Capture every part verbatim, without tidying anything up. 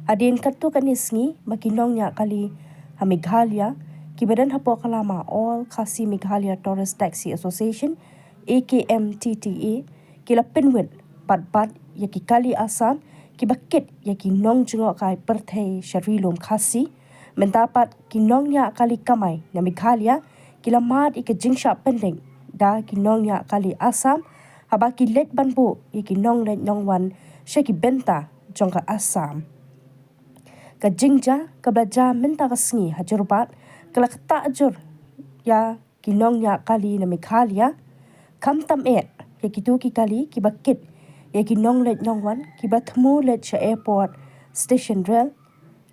Hadien katto katne sngi ba ki nongñiah kali ha Meghalaya kiba don hapoh ka lama All Khasi Meghalaya Tourist Taxi Association, A K M T T A, ki la pynwit bad bat ïa ki kali Assam kiba kit ïa ki nongjngohkai pyrthei sha Ri Lum Khasi. Mynta pat ki nongñiah kali kamai na Meghalaya ki la mad ïa ka jingshah pyndeng da ki nongñiah kali Assam haba ki leit ban buh ïa ki nongleit nongwan sha ki bynta jong ka Assam. Ka jingjia kaba la jia mynta ka sngi ha Jorabat ka la ktah jur ïa ki nongñiah kali na Meghalaya, khamtam eh ïa kito ki kali kiba kit ïa ki nongleit nongwan kiba thmu leit sha airport, station rail,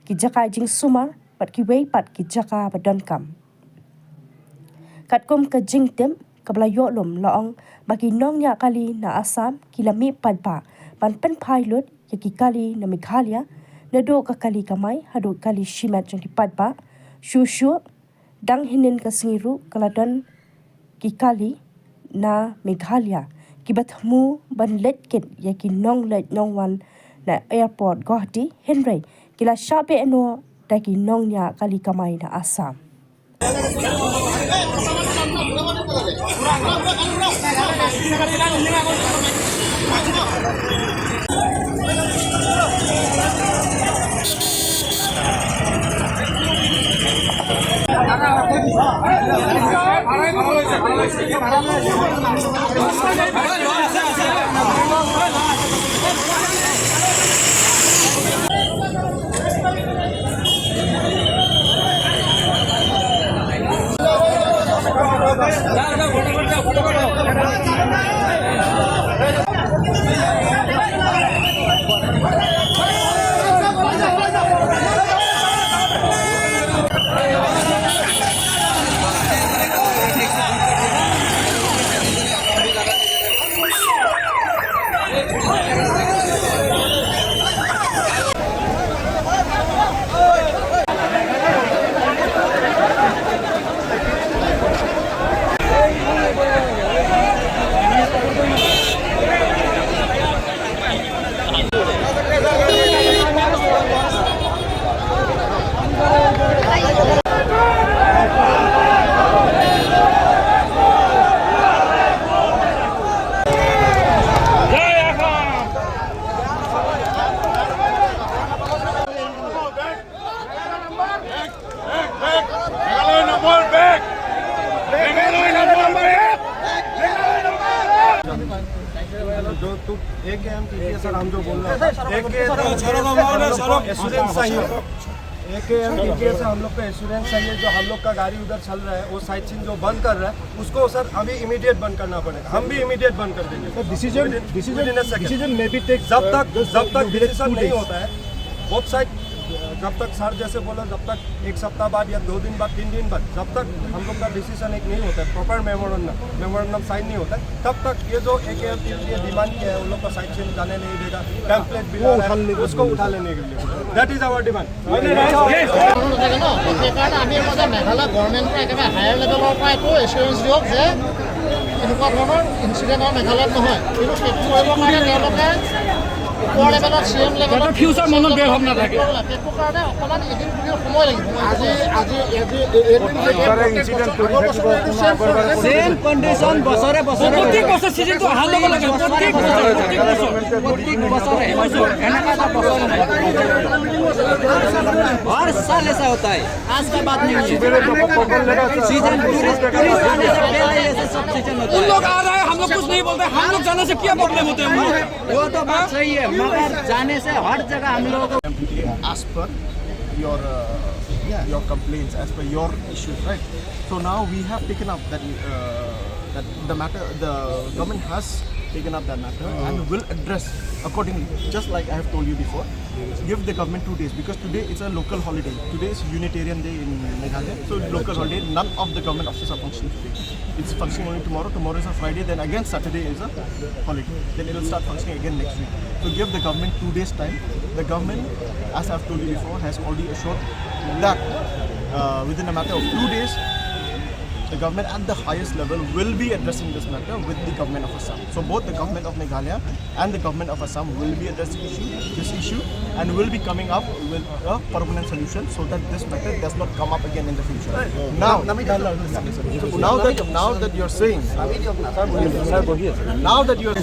ki jaka jingsumar bad kiwei pat ki jaka ba donkam. Katkum ka jingtip kaba la ïoh lum la ong ba ki nongñiah kali na Assam ki la mih paidbah ban pynphai lut ïa ki kali na Meghalaya, naduh ka kali kamai haduh kali shimet jong ki paidbah. Shuh shuh dang hynnin ka sngi ruh ka la don ki kali na Meghalaya kiba thmu ban leit kit ïa ki nongleit nongwan na airport Guwahati, hynrei ki la shah beh noh da ki nongñiah kali kamai na Assam. जो तू A K M T T A sir, हम जो बोल रहे हैं, A K M T T A sir, हम लोग को एश्योरेंस चाहिए। ए के एम टी टी ए से हम लोग को एश्योरेंस चाहिए, जो हम लोग का गाड़ी उधर चल रहा है, वो साइट सीन जो बंद कर रहा है, उसको सर अभी इमीडिएट बंद करना पड़ेगा। हम भी इमीडिएट बंद कर देंगे। Sir, decision, decision, within a second। Decision may be take, जब तक, uh, जब तक डिसीजन नहीं होता है, बोथ साइड, जब तक सर जैसे बोला, जब तक एक सप्ताह बाद या दो दिन बाद, तीन दिन बाद, जब तक हम लोग का डिसीजन एक नहीं होता है, प्रॉपर मेमोरेंडम, मेमोरेंडम साइन नहीं होता है, तब तक ये जो A K M T T A demand किया है, उन लोग का साइट सीन जाने नहीं देगा, टेम्पलेट भी वो ला रहा है, उठा लेने के लिए। उसको उठा लेने के लिए। That is our demand। থাকে ন? সেইকাৰণে আমি কওঁ যে মেঘালয় গভৰ্ণমেণ্টে একেবাৰে হায়াৰ লেভেলৰ পৰা একো এচুৰেঞ্চ দিয়ক যে এনেকুৱা ধৰণৰ ইনচিডেণ্ট আৰু মেঘালয়ত নহয়। কিন্তু সেইটো কৰিবৰ কাৰণে তেওঁলোকে ওপৰ লেভেলত, চি এম লেভেলত যাতে ফিউচাৰ মনত বেয়া ভাৱ নাথাকে। সেইটো কাৰণে অকণমান এদিন দুদিন সময় লাগিব। আজি, আজি, আজি এ-, এইটো নহয়। বাৰে ইনচিডেণ্ট কৰি থাকিব, কোনো আগৰ বাৰে ছেম কণ্ডিশ্যন বছৰে বছৰে। প্ৰত্যেক বছৰ ছিজনটো অহাৰ লগে লগে, প্ৰত্যেক বছৰ, প্ৰত্যেক বছৰ। প্ৰত্যেক বছৰে। এনেকুৱা এটা বছৰ নাই। हर साल ऐसा होता है। आज का बात नहीं है। सीजन टूरिस्ट, टूरिस्ट आने से पहले ऐसे सब सीजन होता है। उन लोग आ रहे हैं, हम लोग कुछ नहीं बोलते, हम लोग जाने से क्या प्रॉब्लम होते हैं उन लोग? वो तो बात सही है, मगर जाने से हर जगह हम लोगों को As per your, uh, your complaints, as per your issues, right? So now we have taken up that, uh, that the matter, the government has taken up that matter and will address accordingly, just like I have told you before. Give the government two days, because today is a local holiday. Today is Unitarian Day in Meghalaya, so local holiday. None of the government offices are functioning today. It's functioning only tomorrow. Tomorrow is a Friday, then again Saturday is a holiday. Then it will start functioning again next week. So give the government two days time. The government, as I've told you before, has already assured that, uh, within a matter of two days, Government at the highest level will be addressing this matter with the government of Assam. So both the government of Meghalaya and the government of Assam will be addressing issue, this issue, and will be coming up with a permanent solution so that this matter does not come up again in the future. Now, now that now that you're saying, now that you're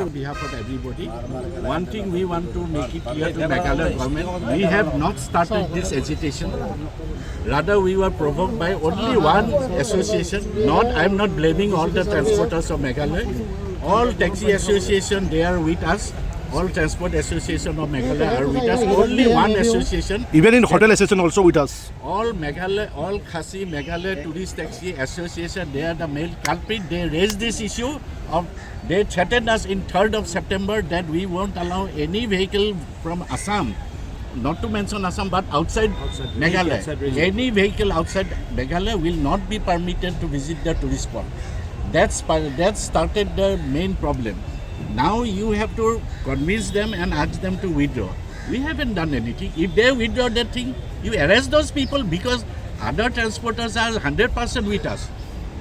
On behalf of everybody, one thing we want to make it clear to Meghalaya government, we have not started this agitation. Rather, we were provoked by only one association. Not, I'm not blaming all the transporters of Meghalaya. All taxi association, they are with us. All transport association of Meghalaya are with us. Only one association. Even in hotel association also with us. All Meghalaya, all Khasi Meghalaya Tourist Taxi Association, they are the main culprit. They raised this issue of, they threatened us in third of September that we won't allow any vehicle from Assam, not to mention Assam, but outside, Meghalaya, any vehicle outside Meghalaya will not be permitted to visit the tourist spot. That's pa- that started the main problem. Now you have to convince them and ask them to withdraw. We haven't done anything. If they withdraw that thing, you arrest those people because other transporters are hundred percent with us.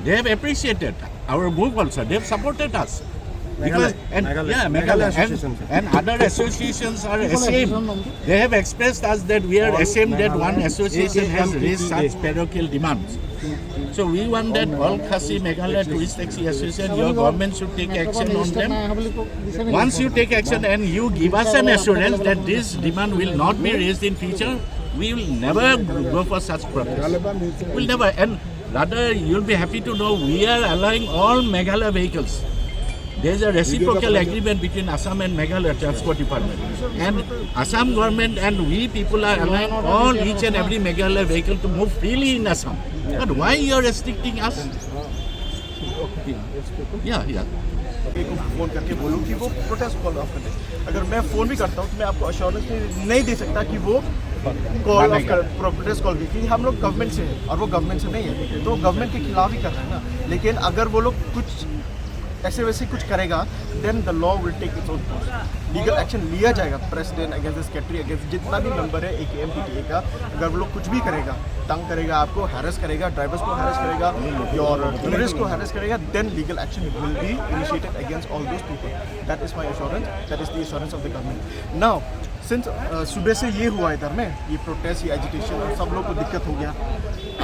They have appreciated our move also. They have supported us. Because and yeah, Meghalaya and, and other associations are ashamed. They have expressed us that we are ashamed that one association has raised such parochial demands. So we want that all Khasi Meghalaya Tourist Taxi Association, your government should take action on them. Once you take action and you give us an assurance that this demand will not be raised in future, we will never go for such protest. We'll never. And rather, you'll be happy to know we are allowing all Meghalaya vehicles. There is a reciprocal agreement between Assam and Meghalaya Transport Department. And Assam government and we people are allowing all each and every Meghalaya vehicle to move freely in Assam. But why you are restricting us? Yeah, yeah. को फोन करके बोलूँ कि वो protest call of कर दे। अगर मैं फोन भी करता हूँ तो मैं आपको अश्योरेंस नहीं दे सकता कि वो कॉल ऑफ कर प्रोटेस्ट कॉल की, क्योंकि हम लोग गवर्नमेंट से हैं और वो गवर्नमेंट से नहीं है, तो गवर्नमेंट के खिलाफ ही कर रहे हैं ना। लेकिन अगर वो लोग कुछ ऐसे वैसे कुछ करेगा, then the law will take its own course. Legal action लिया जाएगा प्रेसिडेंट अगेंस्ट, सेक्रेटरी अगेंस्ट, जितना भी मेंबर है ए K M P T A का। अगर वो लोग कुछ भी करेगा, तंग करेगा, आपको हैरेस करेगा, ड्राइवर्स को हैरेस करेगा और टूरिस्ट को हैरेस करेगा, then legal action will be initiated against all those people. That is my assurance, that is the assurance of the government. Now, since सुबह से ये हुआ इधर में, ये प्रोटेस्ट, ये एजिटेशन, और सब लोग को दिक्कत हो गया।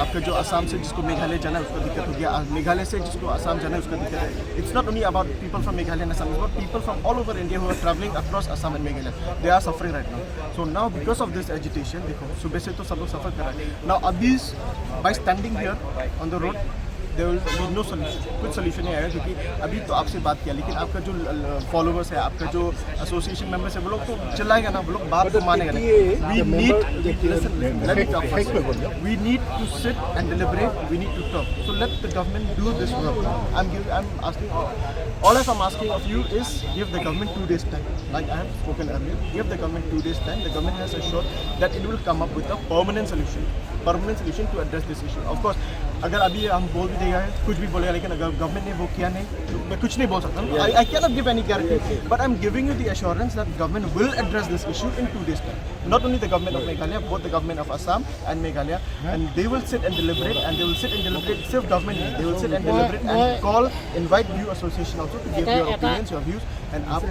आपका जो आसाम से जिसको मेघालय जाना है उसको दिक्कत हो गया, मेघालय से जिसको आसाम जाना है उसको दिक्कत है। It's not only about people from Meghalaya and Assam, it's about people from all over India who are traveling across Assam and Meghalaya. They are suffering right now. So now because of this agitation, देखो सुबह से तो सब लोग सफर कर रहे हैं। Now अभी by standing here on the road, there will be no solution, कुछ सोल्यूशन नहीं आएगा, क्योंकि अभी तो आपसे बात किया, लेकिन आपका जो फॉलोअर्स है, आपका जो एसोसिएशन मेंबर्स है, वो लोग तो चिल्लाएगा ना, वो लोग बात तो मानेगा नहीं। We need, listen, let me talk first. We need to sit and deliberate. We need to talk. So let the government do this work. I'm giving, I'm asking all, all I'm asking of you is give the government two days time. Like I have spoken earlier, give the government two days time. The government has assured that it will come up with a permanent solution. Permanent solution to address this issue. Of course, अगर अभी हम बोल भी देगा, कुछ भी बोलेगा, लेकिन अगर गवर्नमेंट ने वो किया नहीं, तो मैं कुछ नहीं बोल सकता। I, I cannot give any guarantee, but I'm giving you the assurance that government will address this issue in two days time. Not only the government of Meghalaya, both the government of Assam and Meghalaya, and they will sit and deliberate, and they will sit and deliberate. सिर्फ गवर्नमेंट नहीं, they will sit and deliberate and call, invite you association also to give your opinions, your views, and आप